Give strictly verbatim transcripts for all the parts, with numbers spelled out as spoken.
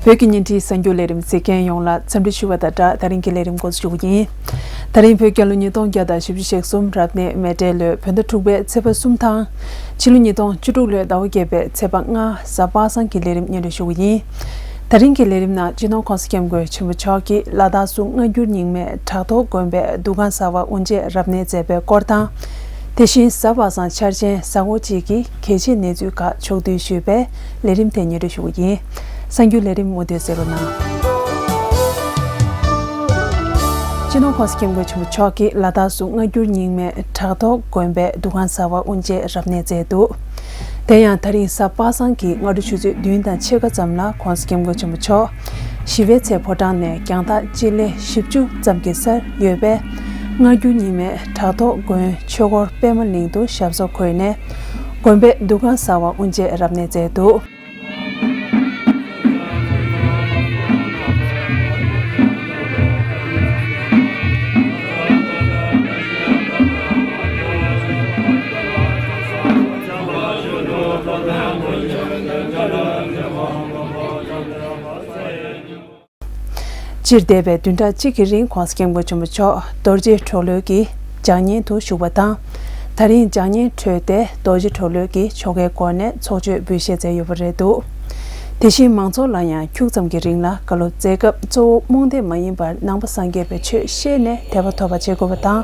བོད་ཀྱི་བརྙན་འཕྲིན་གསར་འགྱུར་ལས་རིམ་གཟིགས་མཁན་ཡོངས་ལ་འཚམས་འདྲི་ཞུ་བ་དང་སྦྲགས། ད་རིང་གི་ལས་རིམ་འགོ་འཛུགས་ཞུ་རྒྱུ་ཡིན། ད་རིང་བོད་རྒྱལ་ལོ་ཉིས་སྟོང་བརྒྱ་དང་བཞི་བཅུ་ཞེ་གསུམ་རབ་གནས་མེ་སྤྲེལ་ལོའི་བོད་ཟླ་དྲུག་པའི་ཚེས་པ་གསུམ་དང་། ཕྱི་ལོ་ཉིས་སྟོང་བཅུ་དྲུག་ལོའི་ཟླ་བ་བརྒྱད་པའི་ཚེས་པ་ལྔ། གཟའ་པ་སངས་ཀྱི་ལས་རིམ་སྙན་སྒྲོན་ཞུ་རྒྱུ་ཡིན། ད་རིང་གི་ལས་རིམ་ནང་སྤྱི་ནོར་༸གོང་ས་༸སྐྱབས་མགོན་ཆེན་པོ་མཆོག་གིས་ལ་དྭགས་སུ་སྔ་འགྱུར་རྙིང་མའི་བྲག་ཐོག་དགོན་པའི་འདུ་ཁང་གསར་པ་དབུ་འབྱེད་རབ་གནས་མཛད་པའི་སྐོར་དང་། དེ་བཞིན་གཟའ་པ་སངས་འཆར་ཅན་གཟའ་འཁོར་བཅས་ཀྱི་གལ་ཆེའི་གནས་ཚུལ་ཁག་ཕྱོགས་བསྡུས་ཞུས་པའི་ལས་རིམ་དེ་སྙན་སྒྲོན་ཞུ་རྒྱུ་ཡིན། གསར་འགྱུར་ལས་རིམ་མུ་མཐུད་གསན་རོགས་གནང་། སྤྱི་ནོར་༸གོང་ས་༸སྐྱབས་མགོན་ཆེན་པོ་མཆོག་གིས་ལ་དྭགས་སུ་སྔ་འགྱུར་རྙིང་མའི་བྲག་ཐོག་དགོན་པའི་འདུ་ཁང་གསར་པ་དབུ་འབྱེད་རབ་གནས་མཛད་འདུག་དེ་ཡང་ད་རིང་གཟའ་པ་སངས་ཀྱི་སྔ་དྲོ་ཆུ་ཚོད་བདུན་དང་ཕྱེད་ཀ་ཙམ་ལ་༸གོང་ས་༸སྐྱབས་མགོན་ཆེན་པོ་མཆོག་ཞི་བའི་ཚལ་ཕོ་བྲང་ནས་རྒྱང་ཐག་སྤྱི་ལེ་བཞི་བཅུ་ཙམ་གྱི་སར་ཡོད་པའི་སྔ་འགྱུར་རྙིང་མའི་བྲག་ཐོག་དགོན་ཆོས་འཁོར་པད་མ་གླིང་དུ་ཞབས་སོར་འཁོད་ནས། དགོན་པའི་འདུ་ཁང་གསར་པ་དབུ་འབྱེད་རབ་གནས་མཛད་འདུག་སྤྱིར་འདས་པའི་བདུན་ཕྲག་གཅིག་གི་རིང་༸གོང་ས་༸སྐྱབས་མགོན་ཆེན་པོ་མཆོག་རྡོ་རྗེ་གྲོ་ལོད་ཀྱི་ལྗགས་བརྙན་དུ་བཞུགས་པ་དང་། ད་རིང་ལྗགས་བརྙན་འཕྲོས་ཏེ་རྡོ་རྗེ་གྲོ་ལོད་ཀྱི་ཆོ་གའི་སྒོ་ནས་ཚོགས་མཆོད་འབུལ་བཞེས་མཛད་ཡོད་པ་རེད་འདུག་དེ་བཞིན་མང་ཚོགས་ལ་ཡང་ཁྱུག་ཙམ་གྱི་རིང་ལ་བཀའ་སློབ་སྩལ་སྐབས། གཙོ་བོ་རྨོངས་དད་མ་ཡིན་པར་ནང་པ་སངས་རྒྱས་པའི་ཆོས་ཤེས་ནས་དད་པ་ཐོབ་པ་བྱེད་དགོས་པ་དང་།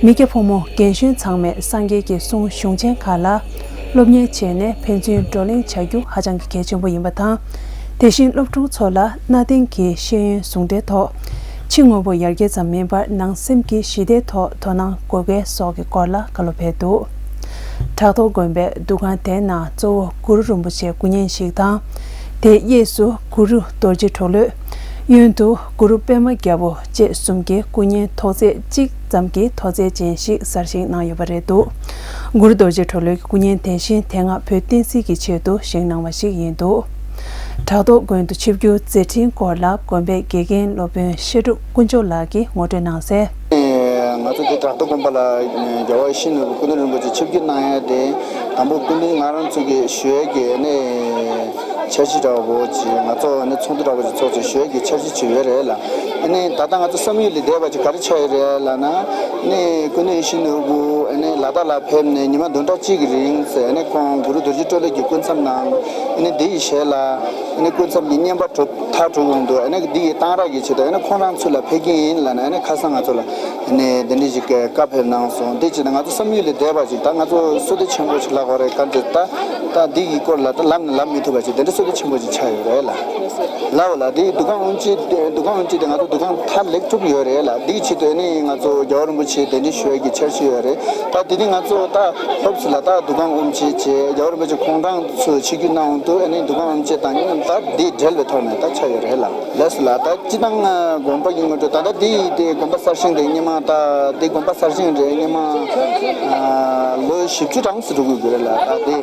མི་སྐྱ་ཕོ་མོ་རྒན་གཞོན་ཚང་མས་སངས་རྒྱས་ཀྱི་གསུང་གཞུང་ཆེན་ཁག་ལ་སློབ་གཉེར་བྱས་ནས་ཕན་ཚུན་བགྲོ་གླེང་བྱ་རྒྱུ་ཧ་ཅང་གི་གལ་ཆེན་པོ་ཡིན་པ་དང་། དེ་བཞིན་སློབ་ཕྲུག་ཚོ་ལ་གནའ་དེང་གི་ཤེས་ཡོན་ཟུང་འབྲེལ་ཐོག་ཕྱི་དངོས་པོ་ཡར་རྒྱས་ཙམ་མིན་པར་ནང་སེམས་ཀྱི་ཞི་བདེའི་ཐོག་དོ་སྣང་དགོས་གལ་སོགས་ཀྱི་སྐོར་ལ་བཀའ་སློབ་ཕེབས་འདུག་བྲག་ཐོག་དགོན་པའི་འདུ་ཁང་དེའི་ནང་གཙོ་བོ་གུ་རུ་རིན་པོ་ཆེའི་སྐུ་བརྙན་ཞིག་དང་། དེའི་གཡས་སུ་གུ་རུ་རྡོ་རྗེ་གྲོ་ལོད། གཡོན་དུ་གུ་རུ་པད་མ་རྒྱལ་པོ་བཅས་གསུམ་གྱི་སྐུ་བརྙན་ཐོག་ཚད་གཅིག་ཙམ་གྱི་མཐོ་ཚད་ཅན་ཞིག་གསར་བཞེངས་གནང་ཡོད་པ་རེད་འདུག་གུ་རུ་རྡོ་རྗེ་གྲོ་ལོད་ཀྱི་སྐུ་བརྙན་དེ་བཞིན་དེ་སྔ་བོད་བསྟན་སྲིད་ཀྱི་ཆེད་དུ་བཞེངས་གནང་བ་ཞིག་ཡིན་འདུག་བྲག་ཐོག་དགོན་དུ་ཆིབས་བསྒྱུར་མཛད་འཕྲིན་སྐོར་ལ་དགོན་པའི་དགེ་རྒན་སློབ་དཔོན་བཤད་སྒྲུབ་དཀོན་མཆོག་ལགས་ཀྱིས་ངོ་སྤྲོད་གནང་གསལ། ང་ཚོ་འདི་བྲག་ཐོག་དགོན་པ་ལ་རྒྱལ་བ་ཡིད་བཞིན་ནོར་བུ་སྐུ་ཕྲེང་རིན་པོ་ཆེ་ཆིབས་བསྒྱུར་གནང་ཡ་དེ། དང་པོ་སྐུ་མདུན་ང་རང་ཚོ་གི་ཞུ་ཡས་ཀྱི་ནི་འཆར་གཞི་འདྲ་བོ་ཅིག་ང་ཚོ་ནི་ཚོགས་འདུ་འདྲ་བོ་ཅིག་ཚོགས་ཅིག་ཞུ་ཡས་ཀྱི་འཆར་གཞི་ཅིག་ཡོད་རེད་ལ། ཨ་ནི་ད་ལྟ་ང་ཚོ་བསམ་ཡུལ་ལས་འདས་པ་ཅིག་ག་རེ་ཆགས་ཡོད་རེད་ལབ་ན། ནི་སྐུ་མདུན་ཡིད་བཞིན་ནོར་བུ་ཨ་ནི་ལ་དྭགས་ལ་ཕེབས་ནས་ཉི་མ་བདུན་ཕྲག་གཅིག་གི་རིང་ཟེར། ཨ་ནི་ཁོང་གུ་རུ་རྡོ་རྗེ་གྲོ་ལོད་ཀྱི་སྐུ་མཚམས་ནང་ཨ་ནི་འདི་ཡི་ཞལ་ལ་ཨ་ནི་སྐུ་མཚམས་ཀྱི་བསྙེན་པ་གྲུབ་མཐའ་གྲུབ་འོང་དུས། ཨ་ནི་འདི་ཡི་གཏང་རག་གི་ཆེད་དུ་ཨ་ནི་ཁོང་རང་ཚུར་ལ་ཕེབས་ཀྱི་ཡིན་ལབ་ནས། ཨ་ནི་ཁ་སང་ང་ཚོ་ལ་ནས་དེ་འདྲ་ཞིག་བཀའ་ཕེབས་གནང་སོང་། དེ་བྱས་ན་ང་ཚོ་བསམ་ཡུལ་ལས་འདས་པ་ཞིག་ད་ང་ཚོ་བསོད་བདེ་ཆེན་པོ་ཞིག་ལབ་དགོས་རེད། ག་འདྲ་ད་ད་འདི་གི་སྐོར་ལ་ད་ལབ་ནས་ལབ་མི་ཐུབ་པ་ཞིག་དེ་འདྲ་བསོད་བདེ་ཆེན་པོ་ཞིག་ཆགས་ཡོད་རེད་ལ། ལབ་ལ་དེ་འདུ་ཁང་དབུ་འབྱེད་འདུ་ཁང་དབུ་འབྱེད་དེ་ང་ཚོ་འདུ་ཁང་མཐའ་ལེགས་གྲུབ་ཡོད་རེད་ལ། འདི་གི་ཆེད་དུ་ནི་ང་ཚོ་རྒྱལ་བ་རིན་པོ་ཆེ་གདན་འདྲེན་ཞུ་ཡ་གི་འཆར་གཞི་ཡོད་རེད། ད་དེ་ནི་ང་ཚོ་ད་ཧོབ་སི་ལ་ད་འདུ་ཁང་དབུ་འབྱེད་བྱས། རྒྱལ་བ་རིན་པོ་ཆེ་ཁོང་རང་ཚོ་ཆིབས་བསྒྱུར་གནང་འོང་དུས་ཨ་ནི་འདུ་ཁང་དབུ་འབྱེད་དང་ད་འདི་འབྲེལ་བའི་ཐོག་ནས་ད་ཆགས་ཡོད་རེད་ལ། ལགས་སོ་ལགས། ད་སྤྱི་བཏང་དགོན་པ་གི་ངོས་ནས་ད་ལྟ་འདི་ཡི་དེ་དགོན་པ་གསར་བཞེངས་དེ་སྔོན་མ་ད་འདི་དགོན་པ་གསར་བཞེངས་རེད། སྔོན་མ་ལོ་བཞི་བཅུ་གྲངས་སུ་འགྲོ་དགོས་ཀྱི་རེད་ལ། ད་འདི་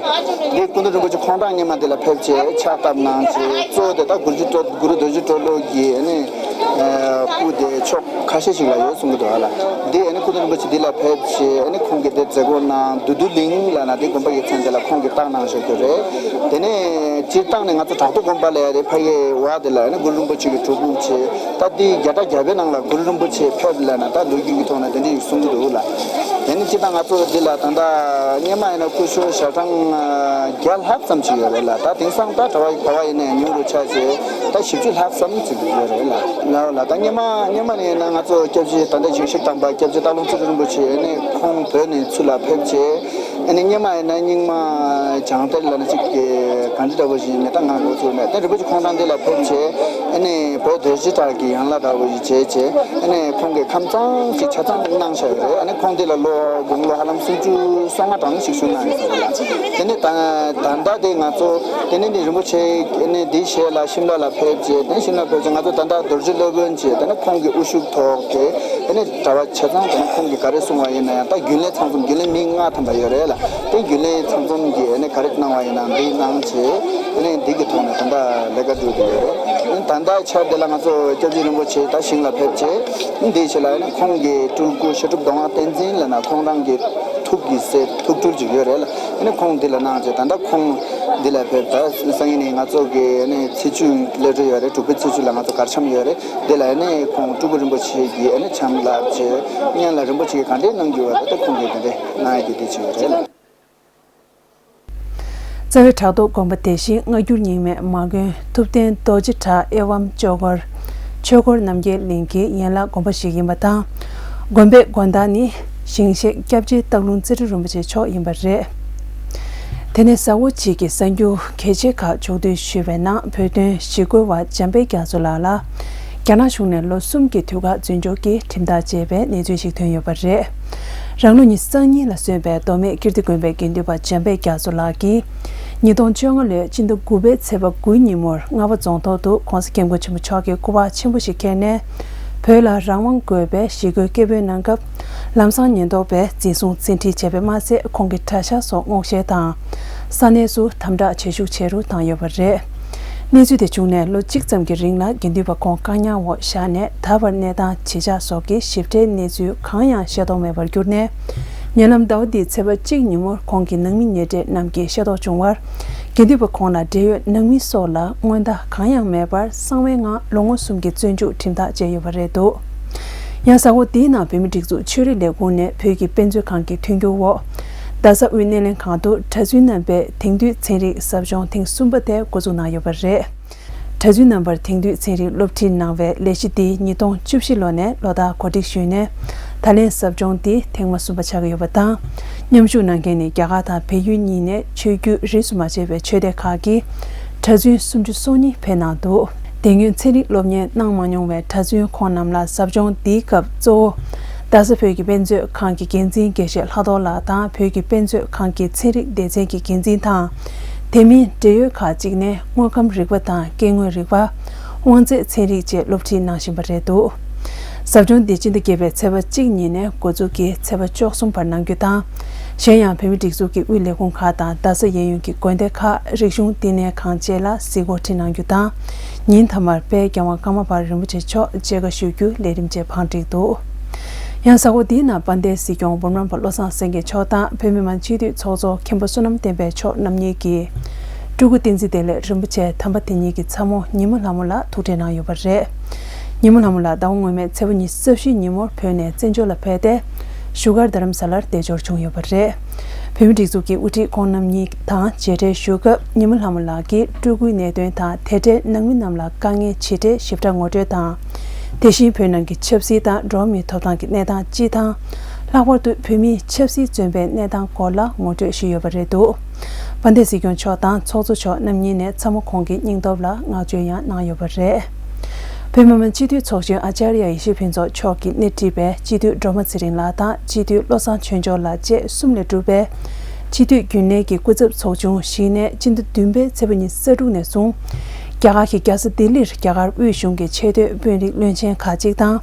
འདི་སྐུ་མདུན་རིན་པོ་ཆེ་ཁོང་རང་སྔོན་མ་འདི་ལ་ཕེབས་བྱས་ཕྱག་བཏབ་གནང་བྱས། གཙོ་བོ་དེ་ད་གུ་རུ་རྡོ་རྗེ་གྲོ་ལོད་ཀྱི་ཨ་ནི་སྐུ་དེ་ཕྱོགས་ཁ་ཤས་ཤིག་ལ་ཡོད་གསུང་གི་འདུག་ལ། འདི་ཨ་ནི་སྐུ་མདུན་རིན་པོ་ཆེ་འདི་ལ་ཕེབས་བྱས་ཨ་ནི་ཁོང་གིས་འདི་མཛད་སྒོ་གནང་། བདུད་འདུལ་གླིང་ལབ་ན་འདི་དགོན་པ་གི་མཚན་འདི་ལ་ཁོང་གིས་བཏགས་གནང་བཞག་རྒྱུ་རེད། དེ་ནས་སྤྱིར་བཏང་ནས་ང་ཚོ་བྲག་ཐོག་དགོན་པ་ལ་ཡ་དེ་ཕ་གི་བ་དེ་ལ་ཨ་ནི་གུ་རུ་རིན་པོ་ཆེ་གི་སྒྲུབ་ཕུག་བྱས། ད་འདི་བརྒྱ་ཕྲག་བརྒྱ་པའི་ནང་ལ་གུ་རུ་རིན་པོ་ཆེ་ཕེབས་ལབ་ན་ད་ལོ་རྒྱུས་ཀྱི་ཐོག་ནས་དེ་འདྲ་ཞིག་གསུང་གི་འདུག་ལ། དེ་ནི་སྤྱིར་བཏང་ང་ཚོ་འདི་ལ་ད་ལྟ་སྔོན་མ་ཡིན་ན་སྐུ་ཞབས་ཞལ་གྲངས་བརྒྱ་ལྷག་ཙམ་ཞིག་ཡོད་རེད་ལ། ད་དེང་སང་ད་གྲྭ་པ་གྲྭ་པ་ཡིན་ནའི་ཉུང་རུ་ཆགས་བྱས་ད་བཞི་བཅུ་ལྷག་ཙམ་ཅིག་ཡོད་རེད་ལ། ལའོ་ལ་ད་སྔོན་མ་སྔོན་མ་ནས་ཡིན་ན་ང་ཚོ་སྐྱབས་རྗེ་ད་ལྟ་ཆོས་ཞབས་དམ་པ་སྐྱབས་རྗེ་སྟག་ལུང་ཚེ་རིང་རིན་པོ་ཆེ་ཨ་ནི་ཁོང་བོད་ནས་ཚུར་ལ་ཕེབས་བྱས། ཨ་ནི་སྔོན་མ་ཡིན་ན་རྙིང་མ་བྱང་གཏེར་ལབ་ན་ཅིག་གི་གང་ཅི་འདྲ་བོ་ཞིག་ཡིན་མིན་ད་ང་ངོ་ཚ་མེད། ད་རིན་པོ་ཆེ་ཁོང་རང་འདི་ལ་ཕེབས་བྱས་ཨ་ནི་བོད་རྡོ་རྗེ་གྲགས་ཀྱི་ཡན་ལག་འདྲ་བོ་ཞིག་བྱས་བྱས་ཨ་ནི་ཁོང་གིས་ཁམས་གཙང་ཞིག་ཆ་ཚང་གནང་བཞག་ཡོད་རེད། ཨ་ནི་ཁོང་འདི་ལ་ལོ་དགུང་ལོ་ཧ་ལམ་སུམ་ཅུ་སོ་ལྔ་གྲངས་ཤིག་བཞུགས་གནང་ཡོད་ས་རེད་ལ། དེ་ནི་ད་ད་ལྟ་དེ་ང་ཚོ་དེ་ནི་ནི་རིན་པོ་ཆེ་ཨ་ནི་འདི་ཞལ་ལ་ཤིམ་ལ་ལ་ཕེབས་བྱས། དེ་ནི་ཤིམ་ལ་ཕེབས་བྱས་ང་ཚོ་ད་ལྟ་རྡོ་རྗེ་སློབ་དཔོན་བྱས་དེ་ནི་ཁོང་གི་དབུ་བཞུགས་ཐོག་དེ་ཨ་ནི་གྲྭ་པ་ཆ་ཚང་དེ་ནི་ཁོང་གིས་ག་རེ་གསུང་བ་ཡིན་ན་ཡང་ད་རྒྱུན་ལས་ཚང་འཛོམས་རྒྱུན་ལས་མི་ལྔ་ཐམ་པ་ཡོད་རེད་ལ། དེ་རྒྱུན་ལས་ཚང་འཛོམས་ཀྱི་ཨ་ནི་ ག་རེ་གནང་བ་ཡིན་ན་འདི་གནང་བྱས། ཨ་ནི་འདི་གི་ཐོག་ནས་ད་ལྟ་ལས་ཀ་སྒྲུབ་བསྡད་ཡོད་རེད། ཨ་ནི་ད་ལྟ་ཆར་འདི་ལ་ང་ཚོ་སྐྱབས་རྗེ་རིན་པོ་ཆེ་ད་ཞིང་ལ་ཕེབས་བྱས། ཨ་ནི་འདིའི་ཆེད་ལ་ཨ་ནི་ཁོང་གི་སྤྲུལ་སྐུ་བཤད་སྒྲུབ་མདོ་སྔགས་བསྟན་འཛིན་ལབ་ན་ཁོང་རང་གི་ཐུགས་ཀྱི་སྲས་ཐུགས་སྤྲུལ་ཅིག་ཡོད་རེད་ལ། ཨ་ནི་ཁོང་འདི་ལ་གནང་བྱས་ད་ལྟ་ཁོང་འདི་ལ་ཕེབས། ད་སང་ཉིན་ནས་ང་ཚོ་གི་ཨ་ནི་ཚེས་བཅུ་སླེབས་འགྲོ་ཡོད་རེད། དྲུག་པའི་ཚེས་བཅུ་ལ་ང་ཚོ་གར་འཆམ་ཡོད་རེད། འདི་ལ་ཨ་ནི་ཁོང་སྤྲུལ་སྐུ་རིན་པོ་ཆེ་གི་ཨ་ནི་འཆམ་ལབ་བྱས་སྔོན་ལ་རིན་པོ་ཆེ་གི་ག་འདྲས་གནང་རྒྱུ་ཡོད་རེད། ད་ཁོང་གི་འདི་འདྲས་གནང་ཡ་གི་འདི་ཅིག་ཡོད་རེད། རྩ་བའི་བྲག་ཐོག་དགོན་པ་དེ་བཞིན་སྔ་འགྱུར་རྙིང་མའི་མ་དགོན་ཐུབ་བསྟན་རྡོ་རྗེ་བྲག་ཨེ་ཝཾ་ཆོས་འཁོར། ཆོས་འཁོར་རྣམ་རྒྱལ་གླིང་གི་ཡན་ལག་དགོན་པ་ཞིག་ཡིན་པ་དང་། དགོན་པའི་དགོན་བདག་ནི་ཞིང་གཤེགས་སྐྱབས་རྗེ་སྟག་ལུང་ཙེ་རི་རིན་པོ་ཆེ་མཆོག་ཡིན་པ་རེད། དེ་ནས་ཟ་འོག་བཅས་ཀྱི་གསར་འགྱུར་གལ་ཆེ་ཁག་ཕྱོགས་བསྡུས་ཞུས་པའི་ནང་བོད་དོན་ཞི་རྒོལ་བ་འཇམ་དཔལ་རྒྱ་མཚོ་ལགས་ལ། རྒྱ་ནག་གཞུང་ནས་ལོ་གསུམ་གྱི་དུས་བཀག་བཙོན་འཇུག་གིས་ཁྲིམས་ཐག་བཅད་པའི་གནས་ཚུལ་ཞིག་ཐོན་ཡོད་པ་རེད། རང་ལོ་ཉི་ཤུ་རྩ་གཉིས་ལ་སོན་པའི་མདོ་སྨད་ཀིརྟི་དགོན་པའི་དགེ་འདུན་པ་འཇམ་དཔལ་རྒྱ་མཚོ་ལགས་ཀྱིས། ཉིས་སྟོང་བཅོ་ལྔ་ལོའི་སྤྱི་ཟླ་དགུ་པའི་ཚེས་པ་དགུ་ཉིན་མོར་རྔ་བ་རྫོང་ཐོག་ཏུ་༸གོང་ས་༸སྐྱབས་མགོན་ཆེན་པོ་མཆོག་གིས་སྐུ་པར་ཆེན་པོ་ཞིག་འཁྱེར་ནས། བོད་ལ་རང་དབང་དགོས་པའི་ཞི་རྒོལ་སྐད་འབོད་གནང་སྐབས། ལམ་སང་ཉེན་རྟོག་པས་འཛིན་བཟུང་བཙན་ཁྲིད་བྱས་པ་མ་ཟད། ཁོང་གི་གྲྭ་ཤག་སོགས་སྔོག་བཤེར་དང་། ས་གནས་སུ་དམ་དྲག་བྱེད་ཤུགས་ཆེ་རུ་བཏང་ཡོད་པ་རེད། གནས་ཚུལ་དེ་བྱུང་ནས་ལོ་གཅིག་ཙམ་གྱི་རིང་ལ་དགེ་འདུན་པ་ཁོང་བཀག་ཉར་འོག་བཞག་ནས། ད་བར་གནས་སྟངས་ཇི་ཆགས་སོགས་ཀྱི་ཞིབ་ཕྲའི་གནས་ཚུལ་གང་ཡང་ཤེས་རྟོགས་མེད་པར་གྱུར་ནས། ཉེ་ལམ་ཟླ་བ་འདིའི་ཚེས་པ་གཅིག་ཉིན་མོར་ཁོང་གི་ནང་མི་ཉེ་འབྲེལ་རྣམས་ཀྱིས་ཤེས་རྟོགས་བྱུང་བར། དགེ་འདུན་པ་ཁོང་ལ་འབྲེལ་ཡོད་ནང་མི་སོགས་ལ་སྔོན་བརྡ་གང་ཡང་མེད་པར་གསང་བའི་ངང་ལོ་ངོ་གསུམ་གྱི་བཙོན་འཇུག་ཁྲིམས་ཐག་བཅད་ཡོད་པ་རེད་འདུག་ཡང་ཟ་འོག་འདིའི་ནང་བོད་མིའི་སྒྲིག་འཛུགས་ཆོས་རིག་ལས་ཁུངས་ནས་བོད་ཀྱི་དཔེ་མཛོད་ཁང་གི་མཐུན་འགྱུར་འོག་རྡ་ས་དབུས་སྣེ་ལེན་ཁང་དུ་གྲྭ་བཙུན་རྣམ་པའི་དེང་དུས་ཚན་རིག་ཟབ་སྦྱོང་ཐེངས་གསུམ་པ་དེ་འགོ་འཛུགས་གནང་ཡོད་པ་རེད། གྲྭ་བཙུན་རྣམ་པར་དེང་དུས་ཚན་རིག་སློབ་ཁྲིད་གནང་བའི་ལས་གཞི་འདི་ཉིས་སྟོང་བཅུ་བཞི་ལོ་ནས་ལོ་ལྟར་གོ་སྒྲིག་ཞུས་ནས། ད་ལན་ཟབ་སྦྱོང་འདི་ཐེངས་མ་གསུམ་པ་ཆགས་ཀྱི་ཡོད་པ་དང་། མཉམ་ཞུགས་གནང་མཁན་ནི་རྒྱ་གར་དང་བལ་ཡུལ་གཉིས་ནས་ཆོས་བརྒྱུད་རིས་སུ་མ་ཆད་པའི་ཆོས་སྡེ་ཁག་གི་གྲྭ་བཙུན་སུམ་ཅུ་སོ་གཉིས་ཕེབས་གནང་འདུག་དེ་སྔོན་ཚན་རིག་སློབ་གཉེར་གནང་མ་མྱོང་བའི་གྲྭ་བཙུན་ཁོང་རྣམས་ལ་ཟབ་སྦྱོང་འདིའི་སྐབས་གཙོ་བོ། རྡ་ས་བོད་ཀྱི་དཔེ་མཛོད་ཁང་གི་འགན་འཛིན་དགེ་བཤེས་ལྷག་རྡོར་ལགས་དང་། བོད་ཀྱི་དཔེ་མཛོད་ཁང་གི་ཚན་རིག་སྡེ་ཚན་གྱི་འགན་འཛིན་དང་། དེ་མིན་འབྲེལ་ཡོད་ཁག་ཅིག་ནས་དངོས་ཁམས་རིག་པ་དང་སྐྱེ་དངོས་རིག་པ། དབང་རྩའི་ཚན་རིག་བཅས་སློབ་ཁྲིད་གནང་བཞིན་པ་རེད་འདུག་ཟབ་སྦྱོང་འདི་སྤྱི་ཟླ་བརྒྱད་པའི་ཚེས་པ་གཅིག་ཉིན་ནས་འགོ་འཛུགས་ཀྱིས་ཚེས་པ་བཅུ་གསུམ་བར་གནང་རྒྱུ་དང་། གཞན་ཡང་བོད་མིའི་སྒྲིག་འཛུགས་ཀྱི་དབུས་ལས་ཁུངས་ཁག་དང་རྡ་ས་གཡས་གཡོན་གྱི་དགོན་སྡེ་ཁག་རིག་གཞུང་བསྟི་གནས་ཁང་བཅས་ལ་གཟིགས་སྐོར་ཁྲིད་གནང་རྒྱུ་དང་། ཉིན་མཐའ་མར་དཔལ་རྒྱལ་དབང་ཀརྨ་པ་རིན་པོ་ཆེ་མཆོག་མཇལ་ཁ་ཞུ་རྒྱུའི་ལས་རིམ་བཅས་བང་བསྒྲིགས་འདུག་ཡང་ཟ་འོག་འདིའི་ནང་དཔལ་ལྡན་སྲིད་སྐྱོང་འབུམ་རམས་པ་བློ་བཟང་སེང་གེ་མཆོག་དང་བོད་མི་མང་སྤྱི་འཐུས་ཚོགས་གཙོ་མཁན་པོ་བསོད་ནམས་བསྟན་འཕེལ་མཆོག་རྣམ་གཉིས་ཀྱིས། སྤྲུལ་སྐུ་བསྟན་འཛིན་བདེ་ལེགས་རིན་པོ་ཆེ་དམ་པ་དེ་ཉིད་ཀྱི་ཚ་མོ་ཉི་མ་ལྷ་མོ་ལ་ཐུག་འཕྲད་གནང་ཡོད་པ་རེད། ཉི་མ་ལྷ་མོ་ལགས་ཟླ་བ་སྔོན་མའི་ཚེས་པ་ཉི་ཤུ་རྩ་བཞི་ཉིན་མོར་བོད་ནས་བཙན་བྱོལ་ལ་ཕེབས་ཏེ། བཞུགས་སྒར་རྡ་རམ་ས་ལར་བདེ་འབྱོར་བྱུང་ཡོད་པ་རེད། བོད་མིའི་སྒྲིག་འཛུགས་ཀྱི་དབུ་ཁྲིད་ཁོང་རྣམ་གཉིས་དང་མཇལ་འཕྲད་ཞུ་སྐབས་ཉི་མ་ལྷ་མོ་ལགས་ཀྱིས་སྤྲུལ་སྐུའི་གནད་དོན་དང་དེ་འབྲེལ་ནང་མི་རྣམས་ལ་དཀའ་ངལ་ཇི་འཕྲད་ཞིབ་ཕྲ་ངོ་སྤྲོད་དང་། དེ་བཞིན་བོད་ནང་གི་ཆབ་སྲིད་དང་འགྲོ་བ་མིའི་ཐོབ་ཐང་གི་གནས་སྟངས་སྤྱི་དང་། ལྷག་པར་དུ་བོད་མིའི་ཆབ་སྲིད་བཙོན་པའི་གནས་སྟངས་སྐོར་ལ་ངོ་སྤྲོད་ཞུས་ཡོད་པ་རེད་འདུག་དཔལ་ལྡན་སྲིད་སྐྱོང་མཆོག་དང་ཚོགས་གཙོ་མཆོག་རྣམ་གཉིས་ནས་ཚ་མོ་ཁོང་གི་སྙིང་སྟོབས་ལ་བསྔགས་བརྗོད་ཡང་གནང་ཡོད་པ་རེད། བོད་མི་མང་སྤྱི་འཐུས་ཚོགས་གཞོན་ཨ་ཙརྱ་ཡེ་ཤེས་ཕུན་ཚོགས་མཆོག་གིས་སྣེ་ཁྲིད་པའི་སྤྱི་འཐུས་སྒྲོལ་མ་ཚེ་རིང་ལགས་དང་སྤྱི་འཐུས་བློ་བཟང་ཆོས་འབྱོར་ལགས་བཅས་གསུམ་ལས་གྲུབ་པའི་སྤྱི་འཐུས་རྒྱུན་ལས་ཀྱི་སྐུ་ཚབ་ཚོགས་ཆུང་ཞིག་ནས་སྤྱི་ཟླ་བདུན་པའི་ཚེས་པ་ཉི་ཤུ་རྩ་དྲུག་ནས་བཟུང་རྒྱ་གར་གྱི་རྒྱལ་ས་ལྡི་ལིར་རྒྱ་གར་དབུས་གཞུང་གི་ཆེས་མཐོའི་དཔོན་རིགས་བློན་ཆེན་ཁག་ཅིག་དང་།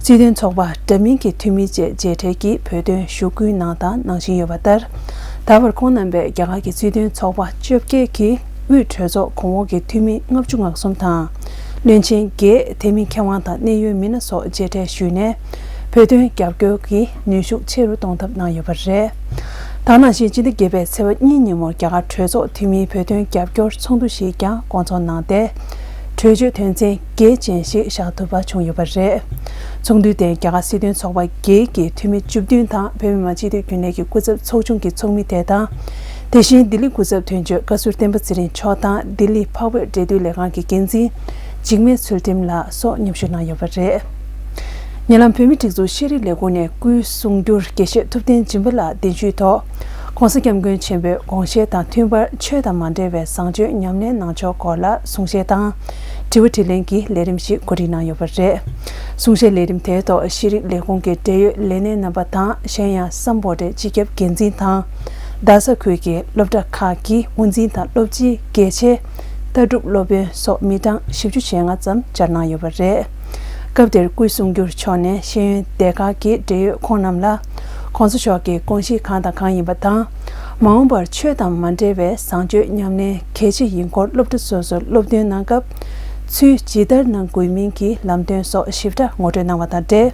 སྲིད་དོན་ཚོགས་པ་འདྲ་མིན་གྱི་འཐུས་མི་བཅས་མཇལ་འཕྲད་ཀྱིས་བོད་དོན་ཞུ་སྐུལ་གནང་དང་གནང་བཞིན་ཡོད་པ་ལྟར། ད་བར་ཁོང་རྣམ་པས་རྒྱ་གར་གྱི་སྲིད་དོན་ཚོགས་པ་བཅོ་བརྒྱད་ཀྱི་དབུས་གྲོས་ཚོགས་གོང་འོག་གི་འཐུས་མི་ལྔ་བཅུ་ང་གསུམ་དང་། བློན་ཆེན་བརྒྱད། དེ་མིན་མཁས་དབང་དང་གནད་ཡོད་མི་སྣ་སོགས་མཇལ་འཕྲད་ཞུས་ནས། བོད་དོན་རྒྱབ་སྐྱོར་གྱི་ནུས་ཤུགས་ཆེ་རུ་གཏོང་ཐབས་གནང་ཡོད་པ་རེད། ད་ག་ནང་བཞིན་སྤྱི་ཟླ་བརྒྱད་པའི་ཚེས་པ་གཉིས་ཉིན་མོར་རྒྱ་གར་གྲོས་ཚོགས་འཐུས་མིའི་བོད་དོན་རྒྱབ་སྐྱོར་ཚོགས་འདུ་ཞིག་ཀྱང་བསྐོང་ཚོགས་གནང་སྟེ། གྲོས་ཆོད་དོན་ཚན་གལ་ཅན་ཞིག་བཞག་ཐུབ་པ་བྱུང་ཡོད་པ་རེད། ཚོགས་འདུའི་སྟེང་རྒྱ་གར་སྲིད་དོན་ཚོགས་པ་བརྒྱད་ཀྱི་འཐུས་མི་བཅུ་བདུན་དང་བོད་མི་མང་སྤྱི་འཐུས་རྒྱུན་ལས་ཀྱི་སྐུ་ཚབ་ཚོགས་ཆུང་གི་ཚོགས་མི་དེ་དང་། དེ་བཞིན་ལྡི་ལི་སྐུ་ཚབ་དོན་གཅོད་བཀའ་ཟུར་བསྟན་པ་ཚེ་རིང་མཆོག་དང་ལྡི་ལི་འཕགས་བོད་འབྲེལ་མཐུད་ལས་ཁང་གི་འགན་འཛིན་འཇིགས་མེད་ཚུལ་ཁྲིམས་ལགས་སོགས་མཉམ་ཞུགས་གནང་ཡོད་པ་རེད། ཉེ་ལམ་བོད་མིའི་སྒྲིག་འཛུགས་ཤེས་རིག་ལས་ཁུངས་ནས་སྐུའི་གསུང་སྒྱུར་དགེ་བཤེས་ཐུབ་བསྟན་སྦྱིན་པ་ལགས་གདན་ཞུའི་ཐོག་༸གོང་ས་༸སྐྱབས་མགོན་ཆེན་པོའི་དགོངས་བཞེད་དང་མཐུན་པར་ཆོས་དང་མ་འབྲེལ་བའི་བཟང་སྤྱོད་ཉམས་ལེན་གནང་ཕྱོགས་སྐོར་ལ་གསུང་བཤད་དང་། དྲི་བ་དྲིས་ལན་གྱི་ལས་རིམ་ཞིག་གོ་སྒྲིག་གནང་ཡོད་པ་རེད། གསུང་བཤད་ལས་རིམ་དེའི་ཐོག་ཤེས་རིག་ལས་ཁུངས་ཀྱི་འབྲེལ་ཡོད་ལས་སྣེ་རྣམ་པ་དང་གཞན་ཡང་སམ་བྷོ་ཊའི་སྤྱི་ཁྱབ་འགན་འཛིན་དང་། རྡ་ས་ཁུལ་གྱི་སློབ་གྲྭ་ཁག་གི་དབུ་འཛིན་དང་སློབ་སྤྱི། དགེ་ཆེ། ལྟ་གྲུབ་སློབ་དཔོན་སོགས་མི་གྲངས་བཞི་བཅུ་ཞེ་ལྔ་ཙམ་བཅར་གནང་ཡོད་པ་རེད། སྐབས་དེར་སྐུའི་གསུང་སྒྱུར་ཕྱོགས་ནས་ཤེས་ཡོན་སྡེ་ཁག་གི་འབྲེལ་ཡོད་ཁོང་རྣམས་ལ་༸གོང་ས་མཆོག་གི་དགོངས་གཞི་གང་དང་གང་ཡིན་པ་དང་ མ་འོངས་པར་ཆོས་དང་མ་འབྲེལ་བའི་བཟང་སྤྱོད་ཉམས་ལེན་གལ་ཆེ་ཡིན་སྐོར་སློབ་ཕྲུག་ཚོ་སློབ་སྟོན་གནང་སྐབས། ཚུལ་ཇི་ལྟར་གནང་དགོས་མིན་གྱི་ལམ་སྟོན་སོགས་ཞིབ་ཕྲ་ངོ་སྤྲོད་གནང་བ་དང་འབྲེལ།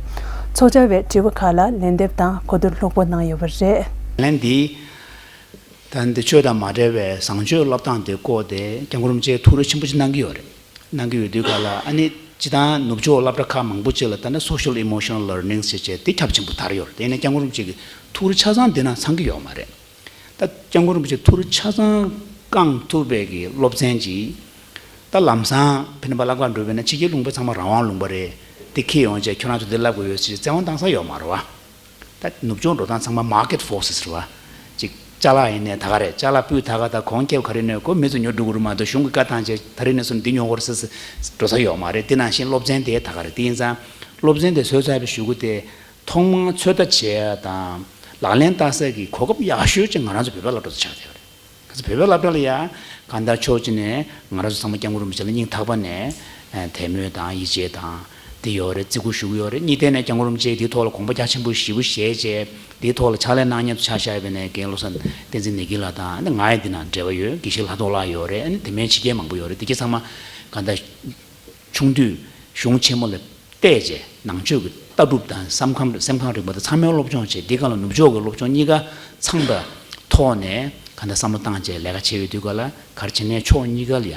ཚོགས་བཅར་བའི་དྲི་བ་ཁག་ལ་ལན་འདེབས་དང་གོ་བསྡུར་ལྷུག་པོ་གནང་ཡོད་པ་རེད། ལན་འདི། ད་འདི་ཆོས་དང་མ་འབྲེལ་བའི་བཟང་སྤྱོད་སློབ་སྟངས་དེ་བཀོད་དེ་སྐྱབས་མགོན་རིན་པོ་ཆེས་ཐུགས་རེ་ཆེན་པོ་ཅིག་གནང་གི་ཡོད་རེད། གནང་གི་ཡོད་དུས་ག་ལ་ཨ་ནི་སྤྱི་བཏང་ནུབ་ཕྱོགས་སློབ་གྲྭ་ཁག་མང་པོ་ཅིག་ལ་ད་ནི་social emotional learning ཟེར་བྱས་དེ་ཁྱབ་ཆེན་པོ་དར་ཡོད་རེད། དེ་ནས་སྐྱབས་མགོན་རིན་པོ་ཆེ་གི་ཐུགས་རེ་ཆ་ཚང་དེ་ནང་ཚང་གི་ཡོད་མ་རེད། ད་སྐྱབས་མགོན་རིན་པོ་ཆེ་ཐུགས་རེ་ཆ་ཚང་བསྐང་ཐུབ་པའི་གི་སློབ་ཚན་ཅིག་ད་ལམ་སང་ཕན་པ་བླ་མཁར་འགྲོ་བས་ན་ཕྱི་རྒྱལ་ལུང་པ་ཚང་མ་རང་དབང་ལུང་པ་རེད། དེ་ཁྱེར་ཡོང་བྱས་ཁྱོད་རང་ཚོ་འདི་བསླབ་དགོས་ཡོད་ཟེར་བཙན་དབང་བཏང་ས་ཡོད་མ་རེད་བ། ད་ནུབ་ཕྱོགས་འགྲོ་སྟངས་ཚང་མ་market forces རེད་བ། ཅིག་ཅ་ལག་ཡིན་ནའི་ད་ག་རེད། ཅ་ལག་སྤུས་ད་ག་ད་གོང་ཁེབས་ག་རེ་ནས་གོ་མི་ཚོ་ཉོ་འགྲོ་གི་རེད་མ་གཏོགས་གཞུང་གི་བཀའ་བཏང་བྱས་ད་རེ་ནས་བཟུང་འདི་ཉོ་དགོས་རེད་ཟེར་འགྲོ་ས་ཡོད་མ་རེད། དེ་ནང་བཞིན་སློབ་ཚན་དེ་ད་ག་རེད། དེ་ཡིན་ཙང་སློབ་ཚན་དེ་བཟོས་ཚར་བའི་གཞུག་གུ་དེ་ཐོག་མར་ཚོད་ལྟ་བྱེད་ཡ་དང་ལག་ལེན་བསྟར་སའི་གི་གོ་སྐབས་ཡག་ཤོས་ཅིག་ང་རང་ཚོ་བོད་པ་སློབ་གྲྭ་ཚོ་ཆགས་བསྡད་ཡོད་རེད། ག་ཚོད་བོད་པའི་སློབ་གྲྭ་ལ་ཡ་གང་ལྟར་ཕྱོགས་གཅིག་ནས་ང་རང་ཚོ་ཚང་མ་སྐྱབས་མགོན་རིན་པོ་ཆེ་ལ་སྙིང་ཐག་པ་ནས་དད་མོས་དང་ཡིད་ཆེས་དང་དེ་ཡོད་རེད། བརྩི་བཀུར་ཞུ་གི་ཡོད་རེད། གཉིས་ཐད་ནས་སྐྱབས་མགོན་རིན་པོ་ཆེ་དེའི་ཐོག་ལ་དགོངས་པ་རྒྱ་ཆེན་པོ་ཞེ་པོ་བཞེས་བྱས་དེའི་ཐོག་ལ་ཕྱག་ལས་གནང་མཁན་ཚོ་ཆ་བཞག་པ་ཡིན་ན་རྒན་བློ་བཟང་བསྟན་འཛིན་ནེ་གི་ལགས་དང་ཨ་ནི་ང་ཡི་འདི་ནང་འབྲེལ་བ་ཡོད། དགེ་བཤེས་ལྷ་ཐོག་ལགས་ཡོད་རེད། ཨ་ནི་དེ་མིན་ཕྱི་རྒྱལ་མང་པོ་ཡོད་རེད། དེ་གྱད་ཚང་མ་གང་ལྟར་ཆུང་དུས་གཞུང་ཆེན་མོ་ལ་བལྟས་བྱས་ནང་ཆོས་ཀྱི་ལྟ་གྲུབ་དང་བསམ་ཁམས་སེམས་ཁམས་རིག་པ་དང་ཚང་མའི་སློབ་སྦྱོང་བྱས། འདི་ག་ལ་ནུབ་ཕྱོགས་ཀྱི་སློབ་སྦྱོང་གཉིས་ཀ་ཚང་པའི་ཐོག་ནས་གང་ལྟར་བསམ་བློ་བཏང་བྱས་ལས་ཀ་བྱས་ཡོད་དུས་ག་ལ་ག་རེ་བྱས་ནས་ཕྱོགས་གཉིས་ཀ་ལ་ཡ་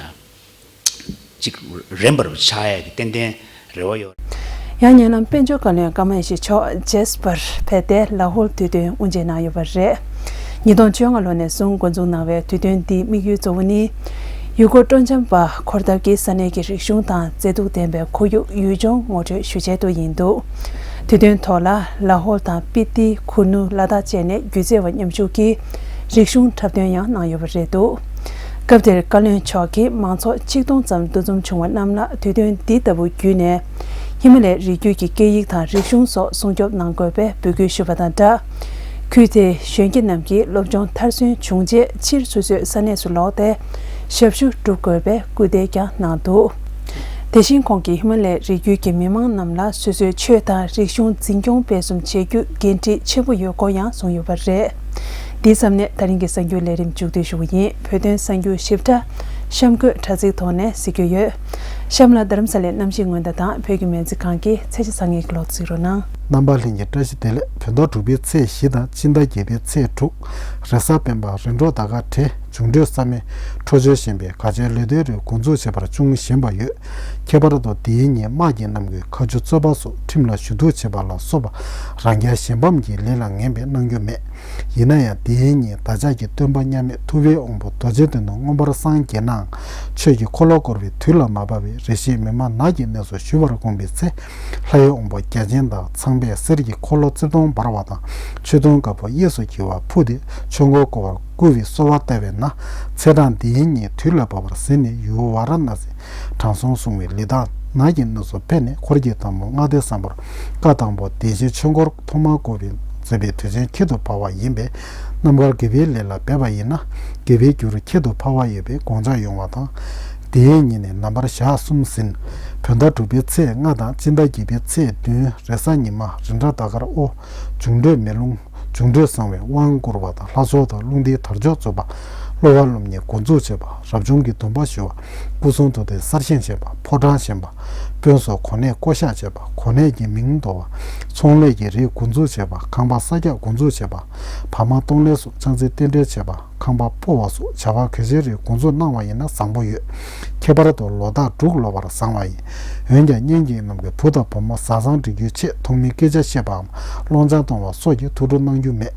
ཅིག་རན་པར་ཆགས་ཡས་ཀྱི་ཏན་ཏན་རེ་བ་ཡོད། ཡང་ཉེ་ལམ་དཔལ་འབྱོར་བཀའ་བློན་ཀརྨ་ཡེ་ཤེས་མཆོག་ཇེས་པར་ཕེབས་ཏེ་ལ་ཧོལ་དུས་སྟོན་དབུ་འབྱེད་གནང་ཡོད་པ་རེད། ཉིས་སྟོང་བཅོ་ལྔ་ལོ་ནས་བཟུང་འགོ་འཛུགས་གནང་བའི་དུས་སྟོན་འདིའི་དམིགས་ཡུལ་གཙོ་བོ་ནི། ཡུལ་སྐོར་སྤྲོ་འཆམ་པ་འཁོར་ཐབས་ཀྱིས་ས་གནས་ཀྱི་རིག་གཞུང་དང་མཛེས་སྡུག་ལྡན་པའི་ཁོར་ཡུག་ཡུལ་ལྗོངས་ངོ་སྤྲོད་ཞུ་ཆེད་དུ་ཡིན་འདུག་དུས་སྟོན་ཐོག་ལ་ལ་ཧོལ་དང་སྤི་ཏི། ཁུ་ནུ། ལ་དྭགས་བཅས་ནས་སྒྱུ་རྩལ་བ་མཉམ་ཞུགས་ཀྱིས་རིག་གཞུང་འཁྲབ་སྟོན་ཡང་གནང་ཡོད་པ་རེད་འདུག་སྐབས་དེར་བཀའ་བློན་མཆོག་གིས་མང་ཚོགས་ཆིག་སྟོང་ཙམ་འདུ་འཛོམས་བྱུང་བ་རྣམས་ལ་དུས་སྟོན་འདི་ལྟ་བུ་བརྒྱུད་ནས་ཧི་མ་ལའི་རི་རྒྱུད་ཀྱི་སྐད་ཡིག་དང་རིག་གཞུང་སོགས་སྲུང་སྐྱོབ་གནང་དགོས་པའི་འབོད་སྐུལ་ཞུས་པ་དང་སྦྲགས། ཁུལ་དེའི་གཞོན་སྐྱེས་རྣམས་ཀྱིས་སློབ་སྦྱོང་མཐར་སོན་བྱུང་རྗེས་ཕྱིར་སོ་སོའི་ས་གནས་སུ་ལོག་སྟེ་ཞབས་ཞུ་སྒྲུབ་དགོས་པའི་སྐུལ་འདེད་ཀྱང་གནང་འདུག་དེ་བཞིན་ཁོང་གིས་ཧི་མ་ལའི་རི་རྒྱུད་ཀྱི་མི་མང་རྣམས་ལ་སོ་སོའི་ཆོས་དང་རིག་གཞུང་འཛིན་སྐྱོང་སྤེལ་གསུམ་བྱེད་རྒྱུ་འགན་འཁྲི་ཆེན་པོ་ཡོད་སྐོར་ཡང་གསུངས་ཡོད་པ་རེད། འདིའི་མཚམས་ནས་ད་རིང་གི་གསར་འགྱུར་ལས་རིམ་མཇུག་བསྡུ་ཞུ་བ་ཡིན། བོད་དོན་གསར་འགྱུར་ཞིབ་ཕྲ་གཤམ་འཁོད་དྲ་ཚིགས་ཐོག་ནས་གཟིགས་རྒྱུ་ཡོད། གཤམ་ལ་རྡ་རམ་ས་ལའི་གནམ་གཤིས་སྔོན་བརྡ་དང་བོད་ཀྱི་སྨན་རྩིས་ཁང་གི་ཚེས་ཆ་ཚང་གི་གློག་གཟིགས་རོགས་གནང་། རྣམ་པ་ལྷན་རྒྱས་བཀྲ་ཤིས་བདེ་ལེགས། བོད་ཟླ་དྲུག་པའི་ཚེས་བཞི་དང་སྤྱི་ཟླ་བརྒྱད་པའི་ཚེས་དྲུག་རེས་གཟའ་སྤེན་པ། རིམ་གྲོ་ཟླ་སྐར་བྲལ། འབྱུང་འཕྲོད་ས་མེད། འཕྲོད་སྦྱོར་ཞན་པའི་ག་ཆའི་ལོ་ཟླའི་རིགས་འགོ་འཛུགས་བྱེད་པར་ཅུང་ཞན་པ་ཡོད། ཁྱད་པར་དུ་དེའི་ཉིན་དམག་གི་རྣམ་ཀུན་མཁའ་སྤྱོད་རྩོད་པ་སོགས་ཁྲིམས་ལ་ཞུ་གཏུག་བྱེད་པ་ལ་སོགས་པ་རང་རྐྱ་གཞན་ཕམ་གྱི་ལས་ལ་ངན་པས་གནང་རྒྱུ་མེད། ཡིན་ན་ཡང་དེའི་ཉིན་བདག་ཅག་གི་སྟོན་པ་མཉམ་མེད་ཐུབ་པའི་དབང་པོ་རྡོ་རྗེ་གདན་དུ་མངོན་པར་སངས་རྒྱས་ནའང་ཆོས་ཀྱི་འཁོར་ལོ་བསྐོར་བའི་དུས་ལ་མ་བབ་པས་རེ་ཞིག་མི་མང་ནགས་ཀྱི་གནས་སུ་བཞུད་པར་དགོངས་པའི་ཚེ། ལྷའི་དབང་པོ་བརྒྱ་བྱིན་དང་ཚངས་པས་གསེར་གྱི་འཁོར་ལོ་རྩིབས་སྟོང་འབར་བ་དང་ཆོས་དུང་དཀར་པོ་གཡས་སུ་འཁྱིལ་བ་ཕུལ་ཏེ་ཆོས་འཁོར་བསྐོར་བར་བསྐུལ་བའི་གསོལ་བ་བཏབ་པས་ན། ཚེས་གྲངས་འདིའི་ཉིན་དུས་ལ་བབ་པར་གཟིགས་ནས་ཡུལ་ཝཱ་ར་ཎ་སི་དྲང་སྲོང་སྲུང་བའི་ལི་ཐང་ནགས་ཀྱི་གནས་སུ་ཕེབས་ནས་འཁོར་གྱི་དང་པོ་ལྔ་སྡེ་བཟང་པོར་བཀའ་དང་པོ་བདེན་བཞིའི་ཆོས་འཁོར་ཐོག་མར་བསྐོར་བའི་མཛད་པའི་དུས་ཆེན་ཁྱད་དུ་འཕགས་པ་ཡིན་པས། རྣམ་དཀར་དགེ་བའི་ལས་ལ་འབད་པ་ཡིན་ན་དགེ་བའི་རྒྱུར་ཁྱད་དུ་འཕགས་པ་ཡོད་པའི་དགོངས་འཆར་ཡོང་བ་དང་། དེའི་ཉིན་ནི་ནམ་བར་ཞག་གསུམ་ཟིན། བོད་ཟླ་དྲུག་པའི་ཚེས་ལྔ་དང་སྤྱི་ཟླ་བརྒྱད་པའི་ཚེས་བདུན་རེས་གཟའ་ཉི་མ་རིམ་གྲོ་ཟླ་སྐར་འོ། འབྱུང་འཕྲོད་མེ་རླུང་། འབྱུང་འཕྲོད་བཟང་བའི་དབང་བསྐུར་བ་དང་ལྷ་ཚོགས་དང་རླུང་རྟའི་དར་ལྕོག་འཛུགས་པ། སློབ་པ་སློབ་གཉེར་འགོ་འཛུགས་བྱེད་པ། རབ་བྱུང་གི་སྡོམ་པ་ཞུ་བ། སྐུ་གསུང་ཐུགས་རྟེན་གསར་བཞེངས་བྱེད་པ། ཕོ་བྲང་བཞེངས་པ། དཔོན་སོགས་གོ་གནས་བསྐོ་གཞག་བྱེད་པ། གོ་གནས་ཀྱི་མིང་འདོར་བ། ཚོང་ལས་ཀྱི་རིགས་འགོ་འཛུགས་བྱེད་པ། ཁང་པ་གསར་རྒྱག་འགོ་འཛུགས་བྱེད་པ། བར་མ་གཏོང་ལེན་སོགས་ཕྱག་འཚལ་རྟེན་འབྲེལ་བྱེད་པ། ཁང་པ་སྤོ་བ་སོགས་བྱ་བ་གལ་ཆེའི་རིགས་འགོ་འཛུགས་གནང་བ་ཡིན་ན་བཟང་པོ་ཡོད། ཁྱད་པར་དུ་ལོ་རྟགས་འབྲུག་ལོ་བར་བཟང་བ་ཡིན། འོན་ཀྱང་གཉེན་གྱི་རྣམས་ཀྱི་བུ་དང་བུ་མོ་བཟའ་ཚང་སྒྲིག་རྒྱུའི་ཆེད་ཐོག་མའི་སྐད་ཆ་བཤད་པའམ་སློང་ཆང་གཏོང་བ་སོགས་ཀྱི་ཐུགས་སྤྲོ་གནང་རྒྱུ་མེད།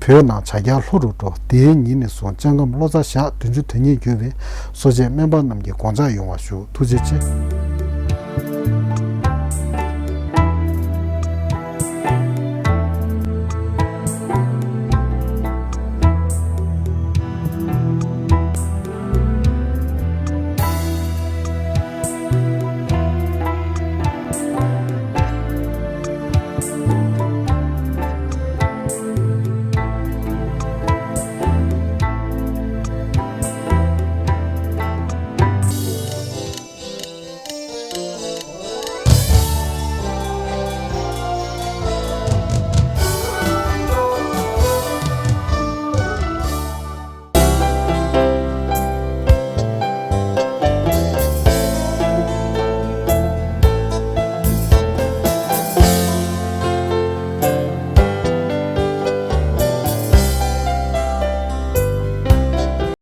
བོད་ནང་བྱ་རྒྱལ་ལྷོ་རུ་འགྲོ། དེའི་ཉིན་ནས་བཟུང་སྤྱང་ཀམ་ལོ་ཙཱ་ཞག་བདུན་ཅུ་དོན་གཉིས་རྒྱུ་བའི་གསོ་དཔྱད་སྨན་པ་རྣམས་ཀྱིས་དགོངས་འཇགས་ཡོང་བ་ཞུ། ཐུགས་རྗེ་ཆེ།